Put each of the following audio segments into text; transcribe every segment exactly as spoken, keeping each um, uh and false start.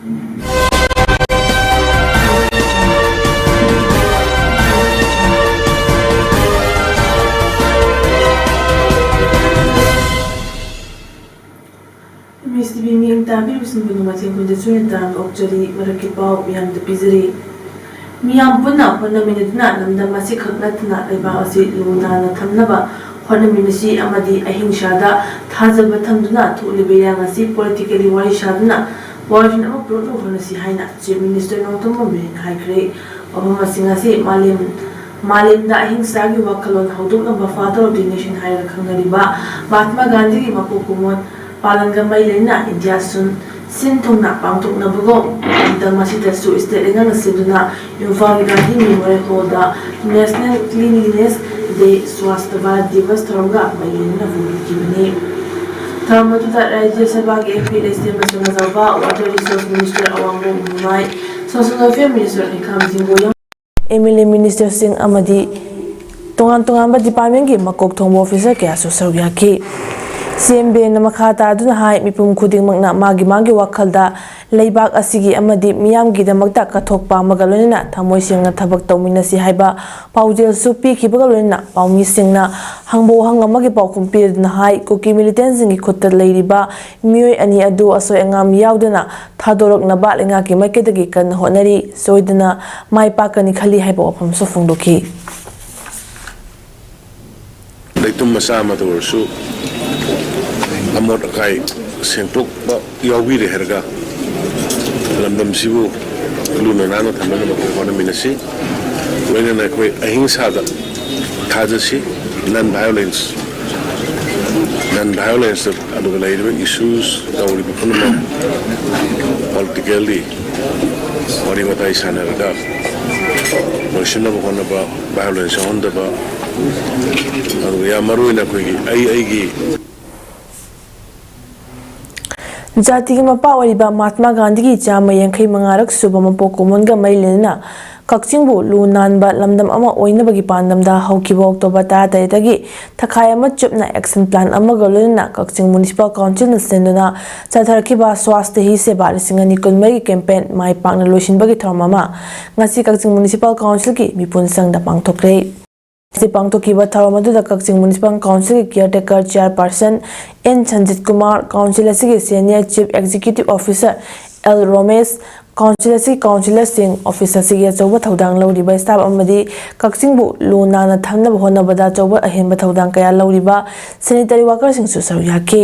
M ꯑꯦꯁ T V ꯃꯤꯠꯌꯦꯡ ꯇꯥꯕꯤꯕꯁꯤꯡꯕꯨ ꯅꯣꯡꯃꯥꯏꯊꯦꯝ ꯈꯨꯟꯗ ꯆꯨꯔꯦꯟ ꯇꯥꯔꯝꯅ ꯑꯣꯛꯆꯔꯤ꯫ ꯃꯔꯛꯀꯤ ꯄꯥꯎ ꯃꯤꯌꯥꯝꯗ ꯄꯤꯖꯔꯤ꯫ ꯃꯤꯌꯥꯝ ꯄꯨꯟꯅ ꯍꯣꯠꯅꯃꯤꯟꯅꯗꯨꯅ ꯂꯝꯗꯝ ꯑꯁꯤꯈꯛ ꯅꯠꯇꯅ ꯂꯩꯕꯥꯛ ꯑꯁꯤ ꯂꯨ ꯅꯥꯟꯅ ꯊꯝꯅꯕ ꯍꯣꯠꯅꯃꯤꯟꯅꯁꯤ ꯑꯃꯗꯤ ꯑꯍꯤꯡꯁꯥꯗ ꯊꯥꯖꯕ ꯊꯝꯗꯨꯅ ꯊꯣꯛꯂꯤꯕ ꯏꯔꯥꯡ ꯑꯁꯤ politically ꯋꯥꯔꯤ ꯁꯥꯗꯨꯅ ꯋꯥꯔꯣꯏꯁꯤꯟ ꯑꯃ ꯄꯨꯔꯛꯅꯕ ꯍꯣꯠꯅꯁꯤ ꯍꯥꯏꯅ Chief Minister ꯅꯣꯡꯊꯣꯝꯕꯝ ꯕꯤꯔꯦꯟꯅ ꯍꯥꯏꯈ꯭ꯔꯦ꯫ ꯋꯥꯐꯝ ꯑꯁꯤꯡ ꯑꯁꯤ ꯃꯥꯂꯦꯝ, ꯃꯥꯂꯦꯝꯗ ꯑꯍꯤꯡꯁꯥꯒꯤ ꯋꯥꯈꯜꯂꯣꯟ ꯍꯧꯗꯣꯛꯅꯕ Father of the Nation ꯍꯥꯏꯔꯒ ꯈꯪꯅꯔꯤꯕ ꯃꯍꯥꯠꯃꯥ ꯒꯥꯟꯙꯤꯒꯤ ꯃꯄꯣꯛ ꯀꯨꯝꯑꯣꯟ ꯄꯥꯂꯟꯒ ꯃꯔꯤ ꯂꯩꯅꯅ ꯏꯟꯗꯤꯌꯥ ꯁꯨꯟ ꯁꯤꯟ ꯊꯨꯡꯅ ꯄꯥꯡꯊꯣꯛꯅꯕꯒꯨꯝ ꯃꯇꯝ ꯑꯁꯤꯗꯁꯨ state ꯂꯩꯉꯥꯛꯅ ꯁꯤꯟꯗꯨꯅ ꯏꯝꯐꯥꯜꯒꯤ Gandhi Memorial Hallꯗ National Cleanliness Day, Swachh Bharat Diwas ꯊꯧꯔꯝꯒ ꯃꯔꯤ ꯂꯩꯅꯅ ꯍꯧꯗꯣꯛꯈꯤꯕꯅꯤ꯫ ꯊꯧꯔꯝ ꯑꯗꯨꯗ ꯔꯥꯖ꯭ꯌ ꯁꯚꯥꯒꯤ M P Lestema Sangma ꯆꯥꯎꯕ, Water Resource Minister ꯑꯋꯥꯡꯕꯝ ꯎꯃꯥꯏ, Social Welfare Minister ꯍꯩꯈꯥꯝ ꯖꯤꯡꯒꯣꯌꯝ, M L A ministerꯁꯤꯡ ꯑꯃꯗꯤ ꯇꯣꯉꯥꯟ ꯇꯣꯉꯥꯟꯕ departmentꯀꯤ ꯃꯀꯣꯛ ꯊꯣꯡꯕ officer ꯀꯌꯥꯁꯨ ꯁꯔꯨꯛ ꯌꯥꯈꯤ꯫ C M ꯕꯤꯔꯦꯟꯅ ꯃꯈꯥ ꯇꯥꯗꯨꯅ ꯍꯥꯏ, ꯃꯤꯄꯨꯝ ꯈꯨꯗꯤꯡꯃꯛꯅ ꯃꯥꯒꯤ ꯃꯥꯒꯤ ꯋꯥꯈꯜꯗ ꯂꯩꯕꯥꯛ ꯑꯁꯤꯒꯤ ꯑꯃꯗꯤ ꯃꯤꯌꯥꯝꯒꯤꯗꯃꯛꯇ ꯀꯠꯊꯣꯛꯄ ꯑꯃꯒ ꯂꯣꯏꯅꯅ ꯊꯃꯣꯏ ꯁꯦꯡꯅ ꯊꯕꯛ ꯇꯧꯃꯤꯟꯅꯁꯤ ꯍꯥꯏꯕ ꯄꯥꯎꯖꯦꯜꯁꯨ ꯄꯤꯈꯤꯕꯒ ꯂꯣꯏꯅꯅ ꯄꯥꯎꯃꯤꯁꯤꯡꯅ ꯍꯪꯕ ꯋꯥꯍꯪ ꯑꯃꯒꯤ ꯄꯥꯎꯈꯨꯝ ꯄꯤꯗꯨꯅ ꯍꯥꯏ, ꯀꯨꯀꯤ militantꯁꯤꯡꯒꯤ ꯈꯨꯠꯇ ꯂꯩꯔꯤꯕ ꯃꯤꯑꯣꯏ ꯑꯅꯤ ꯑꯗꯨ ꯑꯁꯣꯏ ꯑꯉꯥꯝ ꯌꯥꯎꯗꯅ ꯊꯥꯗꯣꯔꯛꯅꯕ ꯂꯩꯉꯥꯛꯀꯤ ꯃꯥꯏꯀꯩꯗꯒꯤ ꯀꯟꯅ ꯍꯣꯠꯅꯔꯤ, ꯁꯣꯏꯗꯅ ꯃꯥꯏ ꯄꯥꯛꯀꯅꯤ ꯈꯜꯂꯤ ꯍꯥꯏꯕ ꯋꯥꯐꯝꯁꯨ ꯐꯣꯡꯗꯣꯛꯈꯤ꯫ ꯂꯩꯇꯨꯝ ꯃꯆꯥ ꯑꯃꯗ ꯑꯣꯏꯔꯁꯨ ꯑꯃꯣꯠ ꯑꯀꯥꯏ ꯁꯦꯡꯗꯣꯛꯄ ꯌꯥꯎꯕꯤꯔꯦ ꯍꯥꯏꯔꯒ ꯂꯝꯗꯝꯁꯤꯕꯨ ꯂꯨꯅ ꯅꯥꯟꯅ ꯊꯝꯅꯅꯕ ꯑꯩꯈꯣꯏ ꯍꯣꯠꯅꯃꯤꯟꯅꯁꯤ꯫ ꯂꯣꯏꯅꯅ ꯑꯩꯈꯣꯏ ꯑꯍꯤꯡꯁꯥꯗ ꯊꯥꯖꯁꯤ, non violence, non violence, ꯑꯗꯨꯒ ꯂꯩꯔꯤꯕ issues ꯇꯧꯔꯤꯕ ꯄꯨꯝꯅꯃꯛ politically ꯋꯥꯔꯤ ꯋꯥꯇꯥꯏ ꯁꯥꯟꯅꯔꯒ ꯂꯣꯏꯁꯤꯟꯅꯕ ꯍꯣꯠꯅꯕ, violence ꯌꯥꯎꯍꯟꯗꯕ, ꯑꯗꯨꯒ ꯌꯥꯝ ꯃꯔꯨ ꯑꯣꯏꯅ ꯑꯩꯈꯣꯏꯒꯤ ꯑꯩ ꯑꯩꯒꯤ ꯖꯥꯇꯤꯒꯤ ꯃꯄꯥ ꯑꯣꯏꯔꯤꯕ ꯃꯍꯥꯠꯃꯥ ꯒꯥꯟꯙꯤꯒꯤ ꯆꯥꯝꯃ ꯌꯥꯡꯈꯩ ꯃꯉꯥꯔꯛ ꯁꯨꯕ ꯃꯄꯣꯛ ꯀꯨꯝꯑꯣꯟꯒ ꯃꯔꯤ ꯂꯩꯅꯅ ꯀꯛꯆꯤꯡꯕꯨ ꯂꯨ ꯅꯥꯟꯕ ꯂꯝꯗꯝ ꯑꯃ ꯑꯣꯏꯅꯕꯒꯤ ꯄꯥꯟꯗꯝꯗ ꯍꯧꯈꯤꯕ ꯑꯣꯛꯇꯣꯕꯔ ꯇꯔꯥꯇꯔꯦꯠꯇꯒꯤ ꯊꯈꯥꯏ ꯑꯃ ꯆꯨꯞꯅ action plan ꯑꯃꯒ ꯂꯣꯏꯅꯅ ꯀꯛꯆꯤꯡ Municipal Councilꯅ ꯁꯤꯟꯗꯨꯅ ꯆꯠꯊꯔꯛꯈꯤꯕ Swasthya Hi Seva ꯂꯤꯁꯤꯡ ꯑꯅꯤ ꯀꯨꯟꯃꯔꯤꯒꯤ campaign ꯃꯥꯏ ꯄꯥꯛꯅ ꯂꯣꯏꯁꯤꯟꯕꯒꯤ ꯊꯧꯔꯝ ꯑꯃ ꯉꯁꯤ ꯀꯛꯆꯤꯡ Municipal Councilꯒꯤ ꯃꯤꯄꯨꯟ ꯁꯪꯗ ꯄꯥꯡꯊꯣꯛꯈ꯭ꯔꯦ꯫ ꯉꯁꯤ ꯄꯥꯡꯊꯣꯛꯈꯤꯕ ꯊꯧꯔꯝ ꯑꯗꯨꯗ ꯀꯛꯆꯤꯡ Municipal Councilꯒꯤ caretaker chairperson N Sanjit Kumar, council ꯑꯁꯤꯒꯤ senior chief executive officer L ꯔꯣꯃꯦꯁ, council ꯑꯁꯤꯒꯤ councillorꯁꯤꯡ, office ꯑꯁꯤꯒꯤ ꯑꯆꯧꯕ ꯊꯧꯗꯥꯡ ꯂꯧꯔꯤꯕ staff ꯑꯃꯗꯤ ꯀꯛꯆꯤꯡꯕꯨ ꯂꯨ ꯅꯥꯟꯅ ꯊꯝꯅꯕ ꯍꯣꯠꯅꯕꯗ ꯑꯆꯧꯕ ꯑꯍꯦꯟꯕ ꯊꯧꯗꯥꯡ ꯀꯌꯥ ꯂꯧꯔꯤꯕ sanitary workerꯁꯤꯡꯁꯨ ꯁꯔꯨꯛ ꯌꯥꯈꯤ꯫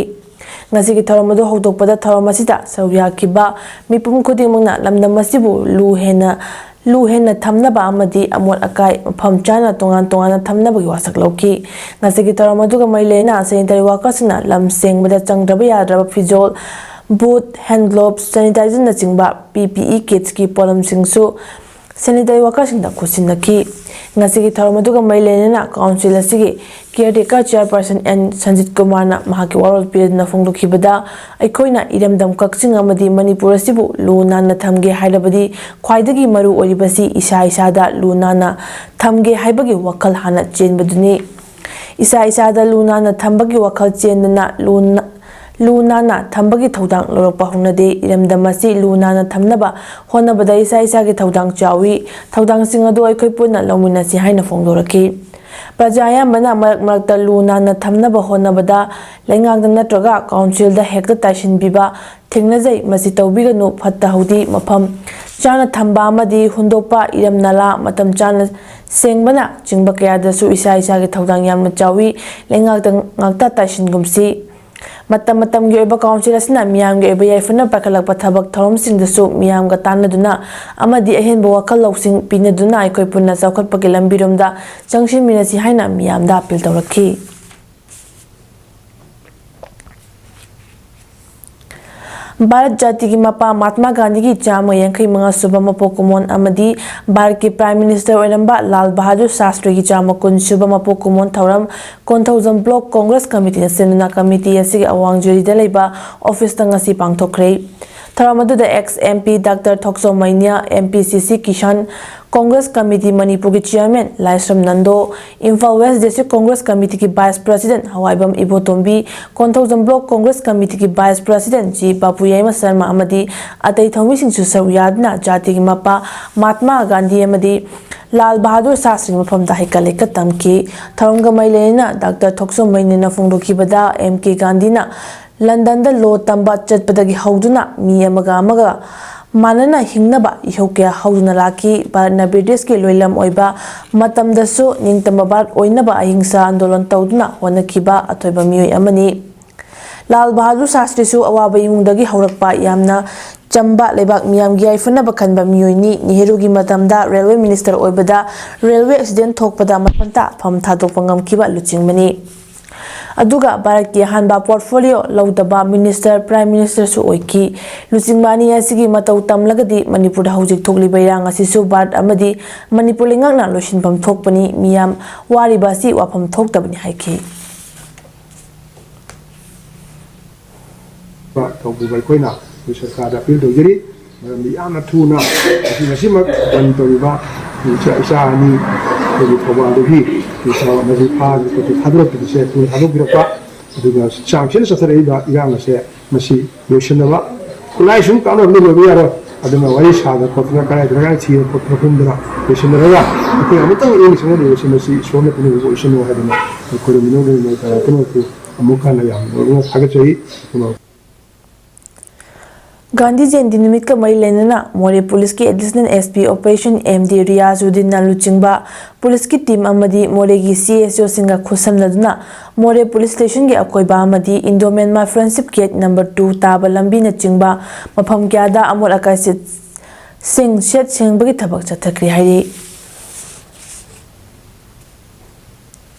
ꯉꯁꯤꯒꯤ ꯊꯧꯔꯝ ꯑꯗꯨ ꯍꯧꯗꯣꯛꯄꯗ ꯊꯧꯔꯝ ꯑꯁꯤꯗ ꯁꯔꯨꯛ ꯌꯥꯈꯤꯕ ꯃꯤꯄꯨꯝ ꯈꯨꯗꯤꯡꯃꯛꯅ ꯂꯝꯗꯝ ꯑꯁꯤꯕꯨ ꯂꯨ ꯍꯦꯟꯅ ꯂꯨ ꯍꯦꯟꯅ ꯊꯝꯅꯕ ꯑꯃꯗꯤ ꯑꯃꯣꯠ ꯑꯀꯥꯏ ꯃꯐꯝ ꯆꯥꯅ ꯇꯣꯉꯥꯟ ꯇꯣꯉꯥꯟꯅ ꯊꯝꯅꯕꯒꯤ ꯋꯥꯁꯛ ꯂꯧꯈꯤ꯫ ꯉꯁꯤꯒꯤ ꯊꯧꯔꯝ ꯑꯗꯨꯒ ꯃꯔꯤ ꯂꯩꯅꯅ sanitary workerꯁꯤꯡꯅ ꯂꯝ ꯁꯦꯡꯕꯗ ꯆꯪꯗ꯭ꯔꯕ ꯌꯥꯗ꯭ꯔꯕ ꯐꯤꯖꯣꯜ, boot, hand gloves, sanitizerꯅꯆꯤꯡꯕ P P E kitsꯀꯤ ꯄꯣꯠꯂꯝꯁꯤꯡꯁꯨ sanitary workerꯁꯤꯡꯗ ꯈꯨꯠꯁꯤꯟꯅꯈꯤ꯫ ꯉꯁꯤꯒꯤ ꯊꯧꯔꯝ ꯑꯗꯨꯒ ꯃꯔꯤ ꯂꯩꯅꯅ council ꯑꯁꯤꯒꯤ caretaker chairperson N ꯁꯟꯖꯤꯠ ꯀꯨꯃꯥꯔꯅ ꯃꯍꯥꯛꯀꯤ ꯋꯥꯔꯣꯜ ꯄꯤꯗꯨꯅ ꯐꯣꯡꯗꯣꯛꯈꯤꯕꯗ, ꯑꯩꯈꯣꯏꯅ ꯏꯔꯝꯗꯝ ꯀꯛꯆꯤꯡ ꯑꯃꯗꯤ ꯃꯅꯤꯄꯨꯔ ꯑꯁꯤꯕꯨ ꯂꯨ ꯅꯥꯟꯅ ꯊꯝꯒꯦ ꯍꯥꯏꯔꯕꯗꯤ ꯈ꯭ꯋꯥꯏꯗꯒꯤ ꯃꯔꯨ ꯑꯣꯏꯔꯤꯕꯁꯤ ꯏꯁꯥ ꯏꯁꯥꯗ ꯂꯨ ꯅꯥꯟꯅ ꯊꯝꯒꯦ ꯍꯥꯏꯕꯒꯤ ꯋꯥꯈꯜ ꯍꯥꯟꯅ ꯆꯦꯟꯕꯗꯨꯅꯤ꯫ ꯏꯁꯥ ꯏꯁꯥꯗ ꯂꯨ ꯅꯥꯟꯅ ꯊꯝꯕꯒꯤ ꯋꯥꯈꯜ ꯆꯦꯟꯗꯅ ꯂꯨ ꯅ-, ꯂꯨ ꯅꯥꯟꯅ ꯊꯝꯕꯒꯤ ꯊꯧꯗꯥꯡ ꯂꯧꯔꯛꯄ ꯍꯧꯅꯗꯦ꯫ ꯏꯔꯝꯗꯝ ꯑꯁꯤ ꯂꯨ ꯅꯥꯟꯅ ꯊꯝꯅꯕ ꯍꯣꯠꯅꯕꯗ ꯏꯁꯥ ꯏꯁꯥꯒꯤ ꯊꯧꯗꯥꯡ ꯆꯥꯎꯏ꯫ ꯊꯧꯗꯥꯡꯁꯤꯡ ꯑꯗꯨ ꯑꯩꯈꯣꯏ ꯄꯨꯟꯅ ꯂꯧꯃꯤꯟꯅꯁꯤ ꯍꯥꯏꯅ ꯐꯣꯡꯗꯣꯔꯛꯈꯤ꯫ ꯄ꯭ꯔꯖꯥ ꯑꯌꯥꯝꯕꯅ ꯃꯔꯛ ꯃꯔꯛꯇ ꯂꯨ ꯅꯥꯟꯅ ꯊꯝꯅꯕ ꯍꯣꯠꯅꯕꯗ ꯂꯩꯉꯥꯛꯇ ꯅꯠꯇ꯭ꯔꯒ councilꯗ ꯍꯦꯛꯇ ꯇꯥꯏꯁꯤꯟꯕꯤꯕ ꯊꯦꯡꯅꯖꯩ꯫ ꯃꯁꯤ ꯇꯧꯕꯤꯒꯅꯨ꯫ ꯐꯠꯇ ꯍꯥꯎꯗꯤ ꯃꯐꯝ ꯆꯥꯅ ꯊꯝꯕ ꯑꯃꯗꯤ ꯍꯨꯟꯗꯣꯛꯄ, ꯏꯔꯝ ꯅꯂꯥ ꯃꯇꯝ ꯆꯥꯅ ꯁꯦꯡꯕꯅ ꯆꯤꯡꯕ ꯀꯌꯥꯗꯁꯨ ꯏꯁꯥ ꯏꯁꯥꯒꯤ ꯊꯧꯗꯥꯡ ꯌꯥꯝꯅ ꯆꯥꯎꯏ꯫ ꯂꯩꯉꯥꯛꯇ ꯉꯥꯛꯇ ꯇꯥꯏꯁꯤꯟꯒꯨꯝꯁꯤ꯫ ꯃꯇꯝ ꯃꯇꯝꯒꯤ ꯑꯣꯏꯕ council ꯑꯁꯤꯅ ꯃꯤꯌꯥꯝꯒꯤ ꯑꯣꯏꯕ ꯌꯥꯏꯐꯅ ꯄꯥꯏꯈꯠꯂꯛꯄ ꯊꯕꯛ ꯊꯧꯔꯝꯁꯤꯡꯗꯁꯨ ꯃꯤꯌꯥꯝꯒ ꯇꯥꯟꯅꯗꯨꯅ ꯑꯃꯗꯤ ꯑꯍꯦꯟꯕ ꯋꯥꯈꯜ ꯂꯧꯁꯤꯡ ꯄꯤꯅꯗꯨꯅ ꯑꯩꯈꯣꯏ ꯄꯨꯟꯅ ꯆꯥꯎꯈꯠꯄꯒꯤ ꯂꯝꯕꯤꯔꯣꯝꯗ ꯆꯪꯁꯤꯟꯃꯤꯟꯅꯁꯤ ꯍꯥꯏꯅ ꯃꯤꯌꯥꯝꯗ appeal ꯇꯧꯔꯛꯈꯤ꯫ ꯚꯥꯔꯠ ꯖꯥꯇꯤꯒꯤ ꯃꯄꯥ ꯃꯍꯥꯠꯃꯥ ꯒꯥꯟꯙꯤꯒꯤ ꯆꯥꯝꯃ ꯌꯥꯡꯈꯩ ꯃꯉꯥ ꯁꯨꯕ ꯃꯄꯣꯛ ꯀꯨꯝꯑꯣꯟ ꯑꯃꯗꯤ ꯚꯥꯔꯠꯀꯤ Prime Minister ꯑꯣꯏꯔꯝꯕ ꯂꯥꯜ ꯕꯍꯥꯗꯨꯔ ꯁꯥꯁꯇ꯭ꯔꯤꯒꯤ ꯆꯥꯝꯃ ꯀꯨꯟ ꯁꯨꯕ ꯃꯄꯣꯛ ꯀꯨꯝꯑꯣꯟ ꯊꯧꯔꯝ ꯀꯣꯟꯊꯧꯖꯝ Block Congress Committeeꯅ ꯁꯤꯟꯗꯨꯅ committee ꯑꯁꯤꯒꯤ ꯑꯋꯥꯡ ꯖꯨꯔꯤꯗ ꯂꯩꯕ officeꯇ ꯉꯁꯤ ꯄꯥꯡꯊꯣꯛꯈ꯭ꯔꯦ꯫ ꯊꯧꯔꯝ ꯑꯗꯨꯗ ex M P Doctor Thokchom Meinya, M P C C Kisan Congress Committee ꯃꯅꯤꯄꯨꯔꯒꯤ Chairman Laishram Nando, Imphal West District Congress Committeeꯒꯤ Vice President Hawaibam Ibotombi, Konthoujam Block Congress Committeeꯒꯤ Vice President G Babu Yaima Sharma ꯑꯃꯗꯤ ꯑꯇꯩ ꯊꯧꯃꯤꯁꯤꯡꯁꯨ ꯁꯔꯨꯛ ꯌꯥꯗꯨꯅ ꯖꯥꯇꯤꯒꯤ ꯃꯄꯥ ꯃꯍꯥꯠꯃꯥ ꯒꯥꯟꯙꯤ ꯑꯃꯗꯤ ꯂꯥꯜ ꯕꯍꯥꯗꯨꯔ ꯁꯥꯁꯇ꯭ꯔꯤ ꯃꯐꯝꯗ ꯍꯩꯀꯠ ꯂꯩꯀꯠ ꯇꯝꯈꯤ꯫ ꯊꯧꯔꯝꯒ ꯃꯔꯤ ꯂꯩꯅꯅ Doctor ꯊꯣꯛꯆꯣꯝ ꯃꯩꯅ꯭ꯌꯥꯅ ꯐꯣꯡꯗꯣꯛꯈꯤꯕꯗ, M K ꯒꯥꯟꯙꯤꯅ ꯂꯟꯗꯟꯗ law ꯇꯝꯕ ꯆꯠꯄꯗꯒꯤ ꯍꯧꯗꯨꯅ ꯃꯤ ꯑꯃꯒ ꯑꯃꯒ ꯃꯥꯟꯅꯅ ꯍꯤꯡꯅꯕ ꯏꯍꯧ ꯀꯌꯥ ꯍꯧꯗꯨꯅ ꯂꯥꯛꯈꯤ꯫ ꯚꯥꯔꯠꯅ ꯕ꯭ꯔꯤꯇꯤꯁꯀꯤ ꯂꯣꯏꯂꯝ ꯑꯣꯏꯕ ꯃꯇꯝꯗꯁꯨ ꯅꯤꯡꯇꯝꯕ ꯚꯥꯔꯠ ꯑꯣꯏꯅꯕ ꯑꯍꯤꯡꯁꯥ ꯑꯥꯟꯗꯣꯂꯟ ꯇꯧꯗꯨꯅ ꯍꯣꯠꯅꯈꯤꯕ ꯑꯊꯣꯏꯕ ꯃꯤꯑꯣꯏ ꯑꯃꯅꯤ꯫ ꯂꯥꯜ ꯕꯍꯥꯗꯨꯔ ꯁꯥꯁꯇ꯭ꯔꯤꯁꯨ ꯑꯋꯥꯕ ꯏꯃꯨꯡꯗꯒꯤ ꯍꯧꯔꯛꯄ, ꯌꯥꯝꯅ ꯆꯝꯕ, ꯂꯩꯕꯥꯛ ꯃꯤꯌꯥꯝꯒꯤ ꯌꯥꯏꯐꯅꯕ ꯈꯟꯕ ꯃꯤꯑꯣꯏꯅꯤ꯫ ꯅꯦꯍꯔꯨꯒꯤ ꯃꯇꯝꯗ railway minister ꯑꯣꯏꯕꯗ railway accident ꯊꯣꯛꯄꯗ ꯃꯊꯟꯇ ꯐꯝ ꯊꯥꯗꯣꯛꯄ ꯉꯝꯈꯤꯕ ꯂꯨꯆꯤꯡꯕꯅꯤ꯫ ꯑꯗꯨꯒ ꯚꯥꯔꯠꯀꯤ ꯑꯍꯥꯟꯕ portfolio ꯂꯧꯗꯕ minister, Prime Ministerꯁꯨ ꯑꯣꯏꯈꯤ꯫ ꯂꯨꯆꯤꯡꯕ ꯑꯅꯤ ꯑꯁꯤꯒꯤ ꯃꯇꯧ ꯇꯝꯂꯒꯗꯤ ꯃꯅꯤꯄꯨꯔꯗ ꯍꯧꯖꯤꯛ ꯊꯣꯛꯂꯤꯕ ꯏꯔꯥꯡ ꯑꯁꯤꯁꯨ ꯚꯥꯔꯠ ꯑꯃꯗꯤ ꯃꯅꯤꯄꯨꯔ ꯂꯩꯉꯥꯛꯅ ꯂꯣꯏꯁꯤꯟꯐꯝ ꯊꯣꯛꯄꯅꯤ꯫ ꯃꯤꯌꯥꯝ ꯋꯥꯔꯤꯕ ꯑꯁꯤ ꯋꯥꯐꯝ ꯊꯣꯛꯇꯕꯅꯤ ꯍꯥꯏꯈꯤ꯫ ꯇꯧꯕꯤꯕ ꯑꯩꯈꯣꯏꯅ ꯑꯩꯈꯣꯏ ꯁꯔꯀꯥꯔꯗ appeal ꯇꯧꯖꯔꯤ꯫ ꯃꯔꯝꯗꯤ ꯌꯥꯝꯅ ꯊꯨꯅ ꯉꯁꯤ, ꯉꯁꯤꯃꯛ ꯕꯟ ꯇꯧꯔꯤꯕ ꯏꯆꯥ, ꯏꯆꯥ ꯑꯅꯤ ꯑꯩꯈꯣꯏꯒꯤ ꯊꯧꯕꯥꯜꯗꯒꯤ ꯃꯁꯤ ꯐꯥꯗꯅ ꯈꯣꯠꯇꯅ ꯊꯥꯗꯣꯔꯛꯄꯗꯁꯦ ꯊꯨꯅ ꯊꯥꯗꯣꯛꯄꯤꯔꯛꯄ, ꯑꯗꯨꯒ ꯆꯥꯡ ꯁꯤꯅ ꯆꯠꯊꯔꯛꯏꯕ ꯏꯔꯥꯡ ꯑꯁꯦ ꯃꯁꯤ ꯂꯣꯏꯁꯤꯟꯅꯕ, ꯈꯨꯠꯂꯥꯏ ꯁꯨꯝ ꯀꯥꯞꯅꯕꯗ ꯂꯣꯏꯕ ꯌꯥꯔꯣꯏ꯫ ꯑꯗꯨꯅ ꯋꯥꯔꯤ ꯁꯥꯗꯅ ꯈꯣꯠꯇꯅ ꯀꯗꯥꯏꯗꯅ ꯀꯗꯥꯏ ꯊꯤꯗꯅ ꯈꯣꯠꯇꯅ ꯍꯨꯝꯗꯅ ꯂꯣꯏꯁꯤꯟꯅꯔꯒ ꯑꯩꯈꯣꯏ ꯑꯃꯨꯛꯇꯪ ꯏꯪꯅ ꯆꯪꯅ ꯂꯩꯕꯁꯤ ꯃꯁꯤ ꯏꯁꯣꯔꯅ ꯄꯤꯅꯕ ꯑꯣꯏꯁꯅꯨ ꯍꯥꯏꯗꯅ ꯑꯩꯈꯣꯏ ꯈꯨꯔꯨꯝꯃꯤꯟꯅꯕ ꯄꯨꯝꯅꯃꯛꯄꯨ ꯑꯃꯨꯛ ꯍꯟꯅ ꯌꯥꯝꯅ ꯊꯥꯒꯠꯆꯔꯤ꯫ ꯒꯥꯟꯙꯤ ꯖꯌꯟꯇꯤ ꯅꯨꯃꯤꯠꯀ ꯃꯔꯤ ꯂꯩꯅꯅ ꯃꯣꯔꯦ ꯄꯨꯂꯤꯁꯀꯤ Additional S P Operation M D ꯔꯤꯌꯥꯖꯨꯗꯤꯟꯅ ꯂꯨꯆꯤꯡꯕ ꯄꯨꯂꯤꯁꯀꯤ team ꯑꯃꯗꯤ ꯃꯣꯔꯦꯒꯤ C S O ꯁꯤꯡꯒ ꯈꯨꯠꯁꯝꯅꯗꯨꯅ ꯃꯣꯔꯦ police stationꯒꯤ ꯑꯀꯣꯏꯕ ꯑꯃꯗꯤ Indo Myanmar Friendship Gate number two ꯇꯥꯕ ꯂꯝꯕꯤꯅꯆꯤꯡꯕ ꯃꯐꯝ ꯀꯌꯥꯗ ꯑꯃꯣꯠ ꯑꯀꯥꯏ ꯁꯤꯠ-, ꯁꯤꯡ ꯁꯦꯠ ꯁꯦꯡꯕꯒꯤ ꯊꯕꯛ ꯆꯠꯊꯈ꯭ꯔꯦ ꯍꯥꯏꯔꯤ꯫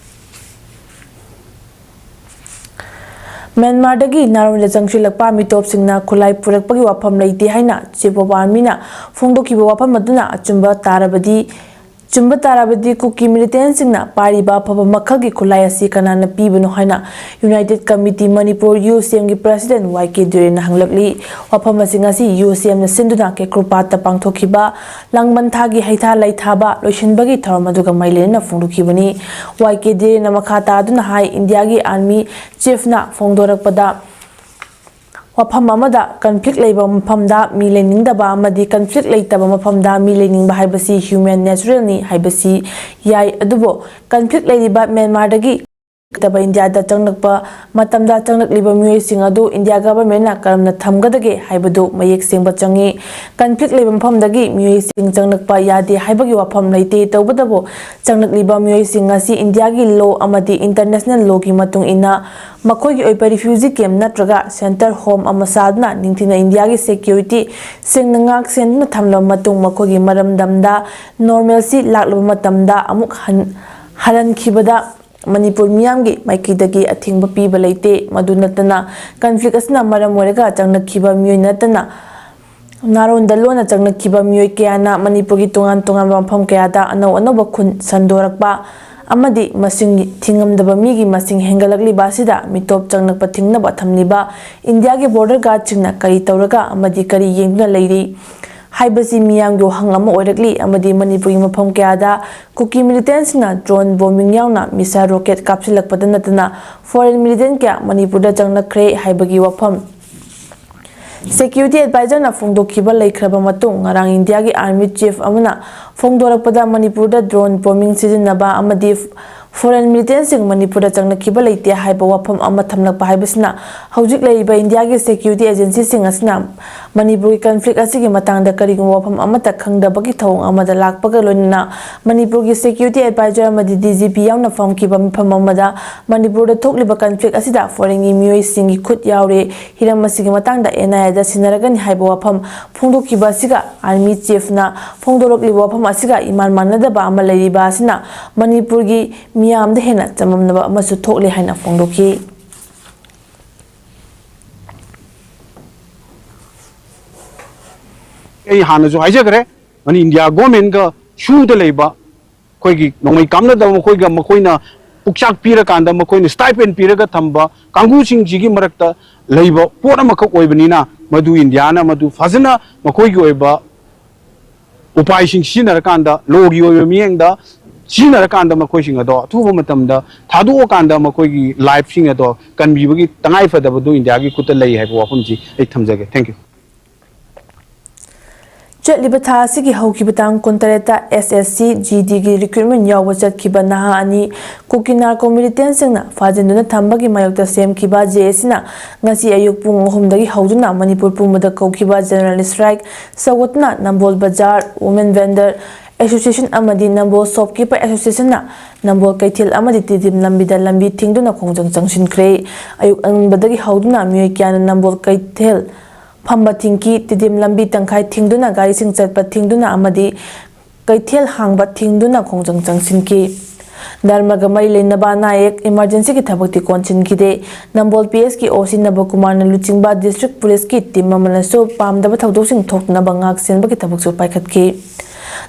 ꯃ꯭ꯌꯥꯟꯃꯥꯔꯗꯒꯤ ꯅꯥꯔꯣꯟꯗ ꯆꯪꯁꯤꯜꯂꯛꯄ ꯃꯤꯇꯣꯞꯁꯤꯡꯅ ꯈꯨꯠꯂꯥꯏ ꯄꯨꯔꯛꯄꯒꯤ ꯋꯥꯐꯝ ꯂꯩꯇꯦ ꯍꯥꯏꯅ Chief of Armyꯅ ꯐꯣꯡꯗꯣꯛꯈꯤꯕ ꯋꯥꯐꯝ ꯑꯗꯨꯅ ꯑꯆꯨꯝꯕ ꯇꯥꯔꯕꯗꯤ ꯆꯨꯝꯕ ꯇꯥꯔꯕꯗꯤ ꯀꯨꯀꯤ ꯃꯤꯂꯤꯇꯦꯟꯁꯤꯡꯅ ꯄꯥꯏꯔꯤꯕ ꯑꯐꯕ ꯃꯈꯜꯒꯤ ꯈꯨꯠꯂꯥꯏ ꯑꯁꯤ ꯀꯅꯥꯅ ꯄꯤꯕꯅꯣ ꯍꯥꯏꯅ United Committee Manipur, ꯌꯨ ꯁꯤ ꯑꯦꯝꯒꯤ President ꯋꯥꯏ ꯀꯦ ꯗꯤꯔꯦꯟꯅ ꯍꯪꯂꯛꯂꯤ꯫ ꯋꯥꯐꯝ ꯑꯁꯤ ꯉꯁꯤ ꯌꯨ ꯁꯤ ꯑꯦꯝꯅ ꯁꯤꯟꯗꯨꯅ ꯀꯦꯀ꯭ꯔꯨꯄꯥꯠꯇ ꯄꯥꯡꯊꯣꯛꯈꯤꯕ ꯂꯥꯡꯕꯟ ꯊꯥꯒꯤ ꯍꯩꯊꯥ ꯂꯩꯊꯥꯕ ꯂꯣꯏꯁꯤꯟꯕꯒꯤ ꯊꯧꯔꯝ ꯑꯗꯨꯒ ꯃꯔꯤ ꯂꯩꯅꯅ ꯐꯣꯡꯗꯣꯛꯈꯤꯕꯅꯤ꯫ ꯋꯥꯏ ꯀꯦ ꯗꯤꯔꯦꯟꯅ ꯃꯈꯥ ꯇꯥꯗꯨꯅ ꯍꯥꯏ, ꯏꯟꯗꯤꯌꯥꯒꯤ Army Chiefꯅ ꯐꯣꯡꯗꯣꯔꯛꯄꯗ ꯋꯥꯐꯝ ꯑꯃꯗ conflict ꯂꯩꯕ ꯃꯐꯝꯗ ꯃꯤ ꯂꯩꯅꯤꯡꯗꯕ ꯑꯃꯗꯤ conflict ꯂꯩꯇꯕ ꯃꯐꯝꯗ ꯃꯤ ꯂꯩꯅꯤꯡꯕ ꯍꯥꯏꯕꯁꯤ human naturalꯅꯤ ꯍꯥꯏꯕꯁꯤ ꯌꯥꯏ, ꯑꯗꯨꯕꯨ conflict ꯂꯩꯔꯤꯕ ꯃ꯭ꯌꯥꯟꯃꯥꯔꯗꯒꯤ ꯂꯩꯇꯕ ꯏꯟꯗꯤꯌꯥꯗ ꯆꯪꯂꯛꯄ ꯃꯇꯝꯗ ꯆꯪꯂꯛꯂꯤꯕ ꯃꯤꯑꯣꯏꯁꯤꯡ ꯑꯗꯨ ꯏꯟꯗꯤꯌꯥ governmentꯅ ꯀꯔꯝꯅ ꯊꯝꯒꯗꯒꯦ ꯍꯥꯏꯕꯗꯨ ꯃꯌꯦꯛ ꯁꯦꯡꯕ ꯆꯪꯏ꯫ Conflict ꯂꯩꯕ ꯃꯐꯝꯗꯒꯤ ꯃꯤꯑꯣꯏꯁꯤꯡ ꯆꯪꯂꯛꯄ ꯌꯥꯗꯦ ꯍꯥꯏꯕꯒꯤ ꯋꯥꯐꯝ ꯂꯩꯇꯦ꯫ ꯇꯧꯕꯇꯕꯨ ꯆꯪꯂꯛꯂꯤꯕ ꯃꯤꯑꯣꯏꯁꯤꯡ ꯑꯁꯤ ꯏꯟꯗꯤꯌꯥꯒꯤ law ꯑꯃꯗꯤ international lawꯒꯤ ꯃꯇꯨꯡ ꯏꯟꯅ ꯃꯈꯣꯏꯒꯤ ꯑꯣꯏꯕ refugee camp ꯅꯠꯇ꯭ꯔꯒ shelter home ꯑꯃ ꯁꯥꯗꯨꯅ ꯅꯤꯡꯊꯤꯅ ꯏꯟꯗꯤꯌꯥꯒꯤ security ꯁꯦꯡꯅ ꯉꯥꯛ ꯁꯦꯟꯗꯨꯅ ꯊꯝꯂꯕ ꯃꯇꯨꯡ ꯃꯈꯣꯏꯒꯤ ꯃꯔꯝꯗꯝꯗ normalcy ꯂꯥꯛꯂꯕ ꯃꯇꯝꯗ ꯑꯃꯨꯛ ꯍꯟ-, ꯍꯜꯍꯟꯈꯤꯕꯗ ꯃꯅꯤꯄꯨꯔ ꯃꯤꯌꯥꯝꯒꯤ ꯃꯥꯏꯀꯩꯗꯒꯤ ꯑꯊꯤꯡꯕ ꯄꯤꯕ ꯂꯩꯇꯦ꯫ ꯃꯗꯨ ꯅꯠꯇꯅ conflict ꯑꯁꯤꯅ ꯃꯔꯝ ꯑꯣꯏꯔꯒ ꯆꯪꯂꯛꯈꯤꯕ ꯃꯤꯑꯣꯏ ꯅꯠꯇꯅ ꯅꯥꯔꯣꯟꯗ ꯂꯣꯟꯅ ꯆꯪꯂꯛꯈꯤꯕ ꯃꯤꯑꯣꯏ ꯀꯌꯥꯅ ꯃꯅꯤꯄꯨꯔꯒꯤ ꯇꯣꯉꯥꯟ ꯇꯣꯉꯥꯟꯕ ꯃꯐꯝ ꯀꯌꯥꯗ ꯑꯅꯧ ꯑꯅꯧꯕ ꯈꯨꯟ ꯁꯟꯗꯣꯔꯛꯄ ꯑꯃꯗꯤ ꯃꯁꯤꯡ ꯊꯤꯉꯝꯗꯕ ꯃꯤꯒꯤ ꯃꯁꯤꯡ ꯍꯦꯟꯒꯠꯂꯛꯂꯤꯕ ꯑꯁꯤꯗ ꯃꯤꯇꯣꯞ ꯆꯪꯂꯛꯄ ꯊꯤꯡꯅꯕ ꯊꯝꯂꯤꯕ ꯏꯟꯗꯤꯌꯥꯒꯤ border guardꯁꯤꯡꯅ ꯀꯔꯤ ꯇꯧꯔꯒ ꯑꯃꯗꯤ ꯀꯔꯤ ꯌꯦꯡꯗꯨꯅ ꯂꯩꯔꯤ ꯍꯥꯏꯕꯁꯤ ꯃꯤꯌꯥꯝꯒꯤ ꯋꯥꯍꯪ ꯑꯃ ꯑꯣꯏꯔꯛꯂꯤ꯫ ꯑꯃꯗꯤ ꯃꯅꯤꯄꯨꯔꯒꯤ ꯃꯐꯝ ꯀꯌꯥꯗ ꯀꯨꯀꯤ militantꯁꯤꯡꯅ drone bombing ꯌꯥꯎꯅ missile rocket ꯀꯥꯞꯁꯤꯜꯂꯛꯄꯗ ꯅꯠꯇꯅ foreign militant ꯀꯌꯥ ꯃꯅꯤꯄꯨꯔꯗ ꯆꯪꯂꯛꯈ꯭ꯔꯦ ꯍꯥꯏꯕꯒꯤ ꯋꯥꯐꯝ Security Advisorꯅ ꯐꯣꯡꯗꯣꯛꯈꯤꯕ ꯂꯩꯈ꯭ꯔꯕ ꯃꯇꯨꯡ, ꯉꯔꯥꯡ ꯏꯟꯗꯤꯌꯥꯒꯤ Army Chief ꯑꯃꯅ ꯐꯣꯡꯗꯣꯔꯛꯄꯗ ꯃꯅꯤꯄꯨꯔꯗ drone bombing ꯁꯤꯖꯤꯟꯅꯕ ꯑꯃꯗꯤ foreign militantꯁꯤꯡ ꯃꯅꯤꯄꯨꯔꯗ ꯆꯪꯂꯛꯈꯤꯕ ꯂꯩꯇꯦ ꯍꯥꯏꯕ ꯋꯥꯐꯝ ꯑꯃ ꯊꯝꯂꯛꯄ ꯍꯥꯏꯕꯁꯤꯅ ꯍꯧꯖꯤꯛ ꯂꯩꯔꯤꯕ ꯏꯟꯗꯤꯌꯥꯒꯤ security agencyꯁꯤꯡ ꯑꯁꯤꯅ ꯃꯅꯤꯄꯨꯔꯒꯤ conflict ꯑꯁꯤꯒꯤ ꯃꯇꯥꯡꯗ ꯀꯔꯤꯒꯨꯝꯕ ꯋꯥꯐꯝ ꯑꯃꯠꯇ ꯈꯪꯗꯕꯒꯤ ꯊꯧꯑꯣꯡ ꯑꯃꯗ ꯂꯥꯛꯄꯒ ꯂꯣꯏꯅꯅ ꯃꯅꯤꯄꯨꯔꯒꯤ Security Advisor ꯑꯃꯗꯤ D G P ꯌꯥꯎꯅ ꯐꯝꯈꯤꯕ ꯃꯤꯐꯝ ꯑꯃꯗ ꯃꯅꯤꯄꯨꯔꯗ ꯊꯣꯛꯂꯤꯕ conflict ꯑꯁꯤꯗ foreignꯒꯤ ꯃꯤꯑꯣꯏꯁꯤꯡꯒꯤ ꯈꯨꯠ ꯌꯥꯎꯔꯦ, ꯍꯤꯔꯝ ꯑꯁꯤꯒꯤ ꯃꯇꯥꯡꯗ N I Aꯗ ꯁꯤꯟꯅꯔꯒꯅꯤ ꯍꯥꯏꯕ ꯋꯥꯐꯝ ꯐꯣꯡꯗꯣꯛꯈꯤꯕ ꯑꯁꯤꯒ Army Chiefꯅ ꯐꯣꯡꯗꯣꯔꯛꯂꯤꯕ ꯋꯥꯐꯝ ꯑꯁꯤꯒ ꯏꯃꯥꯟ ꯃꯥꯟꯅꯗꯕ ꯑꯃ ꯂꯩꯔꯤꯕ ꯑꯁꯤꯅ ꯃꯅꯤꯄꯨꯔꯒꯤ ꯃꯤꯌꯥꯝꯗ ꯍꯦꯟꯅ ꯆꯃꯝꯅꯕ ꯑꯃꯁꯨ ꯊꯣꯛꯂꯦ ꯍꯥꯏꯅ ꯐꯣꯡꯗꯣꯛꯈꯤ꯫ ꯑꯩ ꯍꯥꯟꯅꯁꯨ ꯍꯥꯏꯖꯈ꯭ꯔꯦ, ꯃꯅꯤ ꯏꯟꯗꯤꯌꯥ ꯒꯣꯔꯃꯦꯟꯒ ꯁꯨꯗ ꯂꯩꯕ, ꯑꯩꯈꯣꯏꯒꯤ ꯅꯣꯡꯃꯩ ꯀꯥꯞꯅꯗꯕ ꯃꯈꯣꯏꯒ, ꯃꯈꯣꯏꯅ ꯄꯨꯛꯆꯥꯛ ꯄꯤꯔꯀꯥꯟꯗ, ꯃꯈꯣꯏꯅ stipend ꯄꯤꯔꯒ ꯊꯝꯕ ꯀꯥꯡꯕꯨꯁꯤꯡꯁꯤꯒꯤ ꯃꯔꯛꯇ ꯂꯩꯕ ꯄꯣꯠ ꯑꯃꯈꯛ ꯑꯣꯏꯕꯅꯤꯅ, ꯃꯗꯨ ꯏꯟꯗꯤꯌꯥꯅ ꯃꯗꯨ ꯐꯖꯅ ꯃꯈꯣꯏꯒꯤ ꯑꯣꯏꯕ ꯎꯄꯥꯏꯁꯤꯡ ꯁꯤꯖꯤꯟꯅꯔꯀꯥꯟꯗ, ꯂꯣꯒꯤ ꯑꯣꯏꯕ ꯃꯤꯠꯌꯦꯡꯗ ꯁꯤꯖꯤꯟꯅꯔꯀꯥꯟꯗ, ꯃꯈꯣꯏꯁꯤꯡ ꯑꯗꯣ ꯑꯊꯨꯕ ꯃꯇꯝꯗ ꯊꯥꯗꯣꯛꯑꯀꯥꯟꯗ, ꯃꯈꯣꯏꯒꯤ ꯂꯥꯏꯐꯁꯤꯡ ꯑꯗꯣ ꯀꯟꯕꯤꯕꯒꯤ ꯇꯉꯥꯏ ꯐꯗꯕꯗꯨ ꯏꯟꯗꯤꯌꯥꯒꯤ ꯈꯨꯠꯇ ꯂꯩ ꯍꯥꯏꯕ ꯋꯥꯐꯝꯁꯤ ꯑꯩ ꯊꯝꯖꯒꯦ꯫ Thank you꯫ ꯆꯠꯂꯤꯕ ꯊꯥ ꯑꯁꯤꯒꯤ ꯍꯧꯈꯤꯕ ꯇꯥꯡ ꯀꯨꯟꯇꯔꯦꯠꯇ S S C G D ꯒꯤ recruitment ꯌꯥꯎꯕ ꯆꯠꯈꯤꯕ ꯅꯍꯥ ꯑꯅꯤ ꯀꯨꯀꯤ ꯅꯥꯔꯀꯣ ꯃꯤꯂꯤꯇꯦꯟꯁꯤꯡꯅ ꯐꯥꯖꯤꯟꯗꯨꯅ ꯊꯝꯕꯒꯤ ꯃꯥꯌꯣꯛꯇ ꯁꯦꯝꯈꯤꯕ J A C ꯅ ꯉꯁꯤ ꯑꯌꯨꯛ ꯄꯨꯡ ꯑꯍꯨꯝꯗꯒꯤ ꯍꯧꯗꯨꯅ ꯃꯅꯤꯄꯨꯔ ꯄꯨꯝꯕꯗ ꯀꯧꯈꯤꯕ general strike ꯁꯧꯒꯠꯇꯨꯅ ꯅꯝꯕꯣꯜ ꯕꯖꯥꯔ, women vendor association ꯑꯃꯗꯤ ꯅꯝꯕꯣꯜ shopkeeper association ꯅ ꯅꯝꯕꯣꯜ ꯀꯩꯊꯦꯜ ꯑꯃꯗꯤ ꯇꯤꯗꯤꯝ ꯂꯝꯕꯤꯗ ꯂꯝꯕꯤ ꯊꯤꯡꯗꯨꯅ ꯈꯣꯡꯖꯪ ꯆꯪꯁꯤꯟꯈ꯭ꯔꯦ꯫ ꯑꯌꯨꯛ ꯑꯉꯟꯕꯗꯒꯤ ꯍꯧꯗꯨꯅ ꯃꯤꯑꯣꯏ ꯀꯌꯥꯅ ꯅꯝꯕꯣꯜ ꯀꯩꯊꯦꯜ ꯐꯝꯕ ꯊꯤꯡꯈꯤ꯫ ꯇꯤꯗꯤꯝ ꯂꯝꯕꯤ ꯇꯪꯈꯥꯏ ꯊꯤꯡꯗꯨꯅ ꯒꯥꯔꯤꯁꯤꯡ ꯆꯠꯄ ꯊꯤꯡꯗꯨꯅ ꯑꯃꯗꯤ ꯀꯩꯊꯦꯜ ꯍꯥꯡꯕ ꯊꯤꯡꯗꯨꯅ ꯈꯣꯡꯖꯪ ꯆꯪꯁꯤꯟꯈꯤ꯫ ꯙꯔꯃꯒ ꯃꯔꯤ ꯂꯩꯅꯕ ꯑꯅꯥ ꯑꯌꯦꯛ, emergency ꯒꯤ ꯊꯕꯛꯇꯤ ꯀꯣꯟꯁꯤꯟꯈꯤꯗꯦ꯫ ꯅꯝꯕꯣꯜ P S ꯀꯤ O C ꯅꯕꯀꯨꯃꯥꯔꯅ ꯂꯨꯆꯤꯡꯕ district police ꯀꯤ team ꯑꯃꯅꯁꯨ ꯄꯥꯝꯗꯕ ꯊꯧꯗꯣꯛꯁꯤꯡ ꯊꯣꯛꯇꯅꯕ ꯉꯥꯛ ꯁꯦꯟꯕꯒꯤ ꯊꯕꯛꯁꯨ ꯄꯥꯏꯈꯠꯈꯤ꯫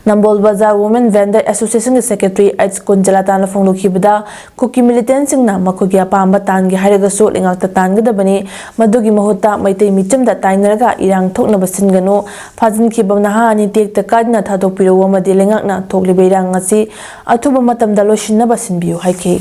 ꯅꯝꯕꯣꯜ ꯕꯖꯥꯔ Women Vendor Association ꯒꯤ secretary H ꯀꯨꯟꯖꯂꯇꯥꯅ ꯐꯣꯡꯗꯣꯛꯈꯤꯕꯗ, ꯀꯨꯀꯤ ꯃꯤꯂꯤꯇꯦꯟꯁꯤꯡꯅ ꯃꯈꯣꯏꯒꯤ ꯑꯄꯥꯝꯕ ꯇꯥꯟꯒꯦ ꯍꯥꯏꯔꯒꯁꯨ ꯂꯩꯉꯥꯛꯇ ꯇꯥꯟꯒꯗꯕꯅꯤ꯫ ꯃꯗꯨꯒꯤ ꯃꯍꯨꯠꯇ ꯃꯩꯇꯩ ꯃꯤꯆꯝꯗ ꯇꯥꯏꯅꯔꯒ ꯏꯔꯥꯡ ꯊꯣꯛꯅꯕ ꯁꯤꯟꯒꯅꯨ꯫ ꯐꯥꯖꯤꯟꯈꯤꯕ ꯅꯍꯥ ꯑꯅꯤ ꯇꯦꯛꯇ ꯀꯥꯏꯗꯅ ꯊꯥꯗꯣꯛꯄꯤꯔꯛꯎ ꯑꯃꯗꯤ ꯂꯩꯉꯥꯛꯅ ꯊꯣꯛꯂꯤꯕ ꯏꯔꯥꯡ ꯑꯁꯤ ꯑꯊꯨꯕ ꯃꯇꯝꯗ ꯂꯣꯏꯁꯤꯟꯅꯕ ꯁꯤꯟꯕꯤꯌꯨ ꯍꯥꯏꯈꯤ꯫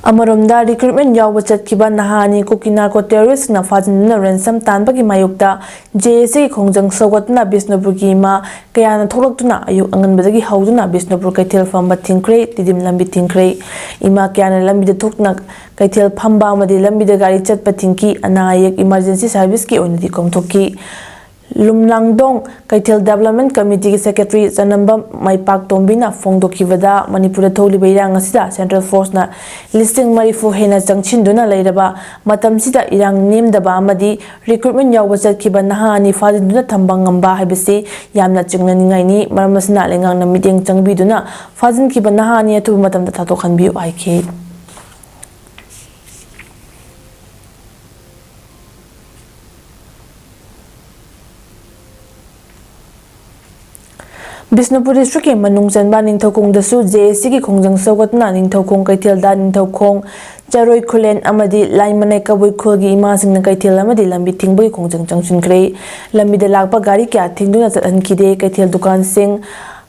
ꯑꯃꯔꯣꯝꯗ, recruitment ꯌꯥꯎꯕ ꯆꯠꯈꯤꯕ ꯅꯍꯥ ꯑꯅꯤ ꯀꯨꯀꯤ ꯅꯥꯔꯀꯣ terrorist ꯁꯤꯡꯅ ꯐꯥꯖꯤꯟꯗꯨꯅ ransom ꯇꯥꯟꯕꯒꯤ ꯃꯥꯌꯣꯛꯇ J A C ꯒꯤ ꯈꯣꯡꯖꯪ ꯁꯧꯒꯠꯇꯨꯅ ꯕꯤꯁꯅꯨꯄꯨꯔꯒꯤ ꯏꯃꯥ ꯀꯌꯥꯅ ꯊꯣꯛꯂꯛꯇꯨꯅ ꯑꯌꯨꯛ ꯑꯉꯟꯕꯗꯒꯤ ꯍꯧꯗꯨꯅ ꯕꯤꯁꯅꯨꯄꯨꯔ ꯀꯩꯊꯦꯜ ꯐꯝꯕ ꯊꯤꯡꯈ꯭ꯔꯦ, ꯇꯤꯗꯤꯝ ꯂꯝꯕꯤ ꯊꯤꯡꯈ꯭ꯔꯦ꯫ ꯏꯃꯥ ꯀꯌꯥꯅ ꯂꯝꯕꯤꯗ ꯊꯣꯛꯇꯨꯅ ꯀꯩꯊꯦꯜ ꯐꯝꯕ ꯑꯃꯗꯤ ꯂꯝꯕꯤꯗ ꯒꯥꯔꯤ ꯆꯠꯄ ꯊꯤꯡꯈꯤ꯫ ꯑꯅꯥ ꯑꯌꯦꯛ emergency service ꯀꯤ ꯑꯣꯏꯅꯗꯤ ꯀꯣꯝꯊꯣꯛꯈꯤ꯫ ꯂꯨꯝꯂꯥꯡꯗꯣꯡ ꯀꯩꯊꯦꯜ development committee ꯒꯤ secretary ꯆꯅꯝꯕꯝ ꯃꯩꯄꯥꯛꯇꯣꯝꯕꯤꯅ ꯐꯣꯡꯗꯣꯛꯈꯤꯕꯗ, ꯃꯅꯤꯄꯨꯔꯗ ꯊꯣꯛꯂꯤꯕ ꯏꯔꯥꯡ ꯑꯁꯤꯗ central force ꯅ ꯂꯤꯁꯤꯡ ꯃꯔꯤꯐꯨ ꯍꯦꯟꯅ ꯆꯪꯁꯤꯟꯗꯨꯅ ꯂꯩꯔꯕ ꯃꯇꯝꯁꯤꯗ ꯏꯔꯥꯡ ꯅꯦꯝꯗꯕ ꯑꯃꯗꯤ recruitment ꯌꯥꯎꯕ ꯆꯠꯈꯤꯕ ꯅꯍꯥ ꯑꯅꯤ ꯐꯥꯖꯤꯟꯗꯨꯅ ꯊꯝꯕ ꯉꯝꯕ ꯍꯥꯏꯕꯁꯤ ꯌꯥꯝꯅ ꯆꯤꯡꯅꯅꯤꯡꯉꯥꯏꯅꯤ꯫ ꯃꯔꯝ ꯑꯁꯤꯅ ꯂꯩꯉꯥꯛꯅ ꯃꯤꯠꯌꯦꯡ ꯆꯪꯕꯤꯗꯨꯅ ꯐꯥꯖꯤꯟꯈꯤꯕ ꯅꯍꯥ ꯑꯅꯤ ꯑꯊꯨꯕ ꯃꯇꯝꯗ ꯊꯥꯗꯣꯛꯍꯟꯕꯤꯌꯨ ꯍꯥꯏꯈꯤ꯫ ꯕꯤꯁꯅꯨꯄꯨꯔ ꯗꯤꯁꯇ꯭ꯔꯤꯛꯀꯤ ꯃꯅꯨꯡ ꯆꯟꯕ ꯅꯤꯡꯊꯧꯈꯣꯡꯗꯁꯨ ꯖꯦ ꯑꯦ ꯁꯤꯒꯤ ꯈꯣꯡꯖꯪ ꯁꯧꯒꯠꯇꯨꯅ ꯅꯤꯡꯊꯧꯈꯣꯡ ꯀꯩꯊꯦꯜꯗ ꯅꯤꯡꯊꯧꯈꯣꯡ ꯆꯔꯣꯏ ꯈꯨꯂꯦꯟ ꯑꯃꯗꯤ ꯂꯥꯏꯃꯅꯥꯏ ꯀꯕꯨꯏ ꯈꯨꯜꯒꯤ ꯏꯃꯥꯁꯤꯡꯅ ꯀꯩꯊꯦꯜ ꯑꯃꯗꯤ ꯂꯝꯕꯤ ꯊꯤꯡꯕꯒꯤ ꯈꯣꯡꯖꯪ ꯆꯪꯁꯤꯟꯈ꯭ꯔꯦ꯫ ꯂꯝꯕꯤꯗ ꯂꯥꯛꯄ ꯒꯥꯔꯤ ꯀꯌꯥ ꯊꯤꯡꯗꯨꯅ ꯆꯠꯍꯟꯈꯤꯗꯦ꯫ ꯀꯩꯊꯦꯜ ꯗꯨꯀꯥꯟꯁꯤꯡ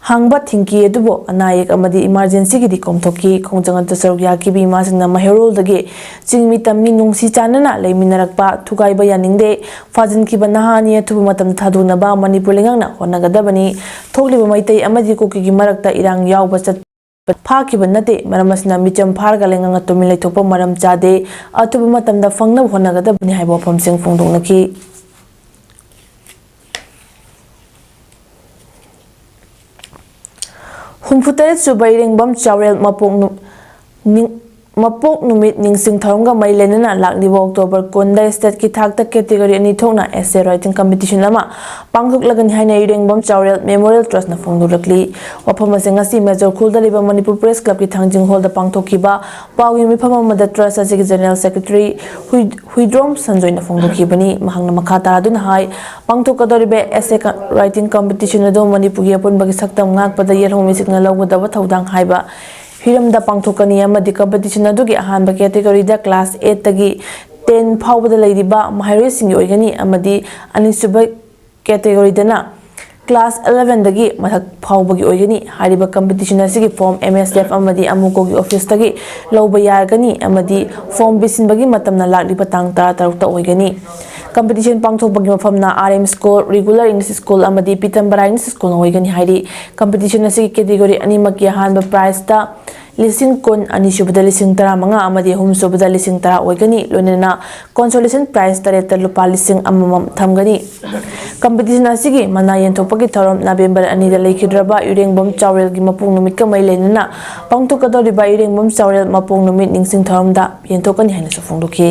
ꯍꯥꯡꯕ ꯊꯤꯡꯈꯤ, ꯑꯗꯨꯕꯨ ꯑꯅꯥ ꯑꯌꯦꯛ ꯑꯃꯗꯤ ꯏꯃꯥꯔꯖꯦꯟꯁꯤꯒꯤꯗꯤ ꯀꯣꯝꯊꯣꯛꯈꯤ꯫ ꯈꯣꯡꯖꯪ ꯑꯗꯨꯗ ꯁꯔꯨꯛ ꯌꯥꯈꯤꯕ ꯏꯃꯥꯁꯤꯡꯅ ꯃꯩꯍꯧꯔꯣꯜꯗꯒꯤ ꯆꯤꯡꯃꯤ ꯇꯝꯃꯤ ꯅꯨꯡꯁꯤ ꯆꯥꯟꯅꯅ ꯂꯩꯃꯤꯟꯅꯔꯛꯄ ꯊꯨꯒꯥꯏꯕ ꯌꯥꯅꯤꯡꯗꯦ꯫ ꯐꯥꯖꯤꯟꯈꯤꯕ ꯅꯍꯥ ꯑꯅꯤ ꯑꯊꯨꯕ ꯃꯇꯝꯗ ꯊꯥꯗꯣꯛꯅꯕ ꯃꯅꯤꯄꯨꯔ ꯂꯩꯉꯥꯛꯅ ꯍꯣꯠꯅꯒꯗꯕꯅꯤ꯫ ꯊꯣꯛꯂꯤꯕ ꯃꯩꯇꯩ ꯑꯃꯗꯤ ꯀꯨꯀꯤꯒꯤ ꯃꯔꯛꯇ ꯏꯔꯥꯡ ꯌꯥꯎꯕ ꯆꯠꯄ ꯐꯥꯈꯤꯕ ꯅꯠꯇꯦ꯫ ꯃꯔꯝ ꯑꯁꯤꯅ ꯃꯤꯆꯝ ꯐꯥꯔꯒ ꯂꯩꯉꯥꯛꯅ ꯇꯨꯃꯤꯟ ꯂꯩꯊꯣꯛꯄ ꯃꯔꯝ ꯆꯥꯗꯦ꯫ ꯑꯊꯨꯕ ꯃꯇꯝꯗ ꯐꯪꯅꯕ ꯍꯣꯠꯅꯒꯗꯕꯅꯤ ꯍꯥꯏꯕ ꯋꯥꯐꯝꯁꯤꯡ ꯐꯣꯡꯗꯣꯛꯅꯈꯤ꯫ ꯍꯨꯝꯐꯨꯇꯔꯦꯠ ꯁꯨꯕ ꯏꯔꯦꯡꯕꯝ ꯆꯥꯎꯔꯦꯜ ꯃꯄꯣꯛ ꯅꯨ-, ꯅꯤꯡ-, ꯃꯄꯣꯛ ꯅꯨꯃꯤꯠ ꯅꯤꯡꯁꯤꯡ ꯊꯧꯔꯝꯒ ꯃꯔꯤ ꯂꯩꯅꯅ ꯂꯥꯛꯂꯤꯕ ꯑꯣꯛꯇꯣꯕꯔ ꯀꯨꯟꯗ state ꯀꯤ ꯊꯥꯛꯇ category ꯑꯅꯤ ꯊꯣꯛꯅ essay writing competition ꯑꯃ ꯄꯥꯡꯊꯣꯛꯂꯒꯅꯤ ꯍꯥꯏꯅ ꯏꯔꯦꯡꯕꯝ ꯆꯥꯎꯔꯦꯜ Memorial Trust ꯅ ꯐꯣꯡꯗꯣꯔꯛꯂꯤ꯫ ꯋꯥꯐꯝ ꯑꯁꯤ ꯉꯁꯤ ꯃꯦꯖꯔ ꯈꯨꯜꯗ ꯂꯩꯕ ꯃꯅꯤꯄꯨꯔ Press Club ꯀꯤ ꯊꯥꯡꯖꯤꯡ ꯍꯣꯜꯗ ꯄꯥꯡꯊꯣꯛꯈꯤꯕ ꯄꯥꯎꯒꯤ ꯃꯤꯐꯝ ꯑꯃꯗ trust ꯑꯁꯤꯒꯤ general secretary ꯍꯨꯏ-, ꯍꯨꯏꯗ꯭ꯔꯣꯝ ꯁꯟꯖꯣꯏꯅ ꯐꯣꯡꯗꯣꯛꯈꯤꯕꯅꯤ꯫ ꯃꯍꯥꯛꯅ ꯃꯈꯥ ꯇꯥꯔꯗꯨꯅ ꯍꯥꯏ, ꯄꯥꯡꯊꯣꯛꯀꯗꯧꯔꯤꯕ essay ꯀ-, writing competition ꯑꯗꯨ ꯃꯅꯤꯄꯨꯔꯒꯤ ꯑꯄꯨꯟꯕꯒꯤ ꯁꯛꯇꯝ ꯉꯥꯛꯄꯗ ꯌꯦꯜꯍꯧꯃꯤꯁꯤꯡꯅ ꯂꯧꯒꯗꯕ ꯊꯧꯗꯥꯡ ꯍꯥꯏꯕ ꯍꯤꯔꯝꯗ ꯄꯥꯡꯊꯣꯛꯀꯅꯤ ꯑꯃꯗꯤ competition ꯑꯗꯨꯒꯤ ꯑꯍꯥꯟꯕ category ꯗ class eight ꯇꯒꯤ ten ꯐꯥꯎꯕꯗ ꯂꯩꯔꯤꯕ ꯃꯍꯩꯔꯣꯏꯁꯤꯡꯒꯤ ꯑꯣꯏꯒꯅꯤ ꯑꯃꯗꯤ ꯑꯅꯤꯁꯨꯕ category ꯗꯅ class eleven ꯗꯒꯤ ꯃꯊꯛ ꯐꯥꯎꯕꯒꯤ ꯑꯣꯏꯒꯅꯤ꯫ ꯍꯥꯏꯔꯤꯕ competition ꯑꯁꯤꯒꯤ form M S F ꯑꯃꯗꯤ ꯑꯃꯨꯀꯣꯒꯤ office ꯇꯒꯤ ꯂꯧꯕ ꯌꯥꯒꯅꯤ ꯑꯃꯗꯤ form ꯄꯤꯁꯤꯟꯕꯒꯤ ꯃꯇꯝꯅ ꯂꯥꯛꯂꯤꯕ ꯇꯥꯡ ꯇꯔꯥꯇꯔꯨꯛꯇ ꯑꯣꯏꯒꯅꯤ꯫ Competition ꯄꯥꯡꯊꯣꯛꯄꯒꯤ ꯃꯐꯝꯅ R M School, Regular English School ꯑꯃꯗꯤ ꯄꯤꯇꯝꯕꯔꯥ English School ꯅ ꯑꯣꯏꯒꯅꯤ ꯍꯥꯏꯔꯤ꯫ Competition ꯑꯁꯤꯒꯤ category ꯑꯅꯤꯃꯛꯀꯤ ꯑꯍꯥꯟꯕ prize ꯇ ꯂꯤꯁꯤꯡ ꯀꯨꯟ, ꯑꯅꯤꯁꯨꯕꯗ ꯂꯤꯁꯤꯡ ꯇꯔꯥꯃꯉꯥ ꯑꯃꯗꯤ ꯑꯍꯨꯝꯁꯨꯕꯗ ꯂꯤꯁꯤꯡ ꯇꯔꯥ ꯑꯣꯏꯒꯅꯤ꯫ ꯂꯣꯏꯅꯅ consolation prize ꯇꯔꯦꯠꯇ ꯂꯨꯄꯥ ꯂꯤꯁꯤꯡ ꯑꯃꯃꯝ ꯊꯝꯒꯅꯤ꯫ Competition ꯑꯁꯤꯒꯤ ꯃꯅꯥ ꯌꯦꯟꯊꯣꯛꯄꯒꯤ ꯊꯧꯔꯝ November ꯑꯅꯤꯗ ꯂꯩꯈꯤꯗ꯭ꯔꯕ ꯏꯔꯦꯡꯕꯝ ꯆꯥꯎꯔꯦꯜꯒꯤ ꯃꯄꯣꯛ ꯅꯨꯃꯤꯠꯀ ꯃꯔꯤ ꯂꯩꯅꯅ ꯄꯥꯡꯊꯣꯛꯀꯗꯧꯔꯤꯕ ꯏꯔꯦꯡꯕꯝ ꯆꯥꯎꯔꯦꯜ ꯃꯄꯣꯛ ꯅꯨꯃꯤꯠ ꯅꯤꯡꯁꯤꯡ ꯊꯧꯔꯝꯗ ꯌꯦꯟꯊꯣꯛꯀꯅꯤ ꯍꯥꯏꯅꯁꯨ ꯐꯣꯡꯗꯣꯛꯈꯤ꯫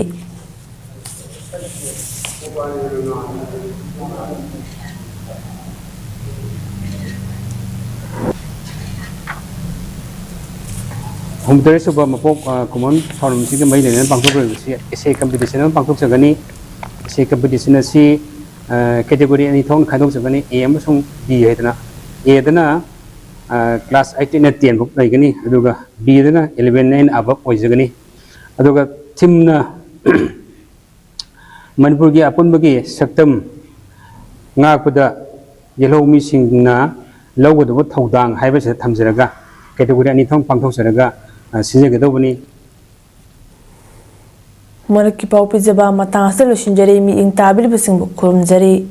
ꯍꯨꯝꯐꯨꯇꯔꯦꯠ ꯁꯨꯕ ꯃꯄꯣꯛ, ꯑ, ꯀꯨꯝꯑꯣꯟ ꯊꯧꯔꯝꯁꯤꯒ ꯃꯔꯤ ꯂꯩꯅꯅ ꯄꯥꯡꯊꯣꯛꯂꯤꯕꯁꯤ essay competition ꯑꯃ ꯄꯥꯡꯊꯣꯛꯆꯒꯅꯤ꯫ Essay competition ꯑꯁꯤ, ꯑ, category ꯑꯅꯤ ꯊꯣꯛꯅ ꯈꯥꯏꯗꯣꯛꯆꯒꯅꯤ, A ꯑꯃꯁꯨꯡ B ꯍꯥꯏꯗꯅ꯫ ꯑꯦꯗꯅ ꯀ꯭ꯂꯥꯁ ꯑꯩꯠꯇꯩꯅ ꯇꯦꯟ ꯐꯥꯎ ꯂꯩꯒꯅꯤ, ꯑꯗꯨꯒ ꯕꯤꯗꯅ ꯏꯂꯚꯦꯟ ꯑꯦꯟ ꯑꯕꯞ ꯑꯣꯏꯖꯒꯅꯤ꯫ ꯑꯗꯨꯒ ꯊꯤꯝꯅ ꯃꯅꯤꯄꯨꯔꯒꯤ ꯑꯄꯨꯟꯕꯒꯤ ꯁꯛꯇꯝ ꯉꯥꯛꯄꯗ ꯌꯦꯜꯍꯧꯃꯤꯁꯤꯡꯅ ꯂꯧꯒꯗꯕ ꯊꯧꯗꯥꯡ ꯍꯥꯏꯕꯁꯤꯗ ꯊꯝꯖꯔꯒ, ꯀꯦꯇꯦꯒꯣꯔꯤ ꯑꯅꯤ ꯊꯣꯛꯅ ꯄꯥꯡꯊꯣꯛꯆꯔꯒ, ꯑ, ꯁꯤꯟꯖꯒꯗꯧꯕꯅꯤ꯫ ꯃꯔꯛꯀꯤ ꯄꯥꯎ ꯄꯤꯖꯕ ꯃꯇꯥꯡ ꯑꯁꯤꯗ ꯂꯣꯏꯁꯤꯟꯖꯔꯦ꯫ ꯃꯤꯠꯌꯦꯡ ꯇꯥꯕꯤꯔꯤꯕꯁꯤꯡꯕꯨ ꯈꯨꯔꯨꯝꯖꯔꯤ꯫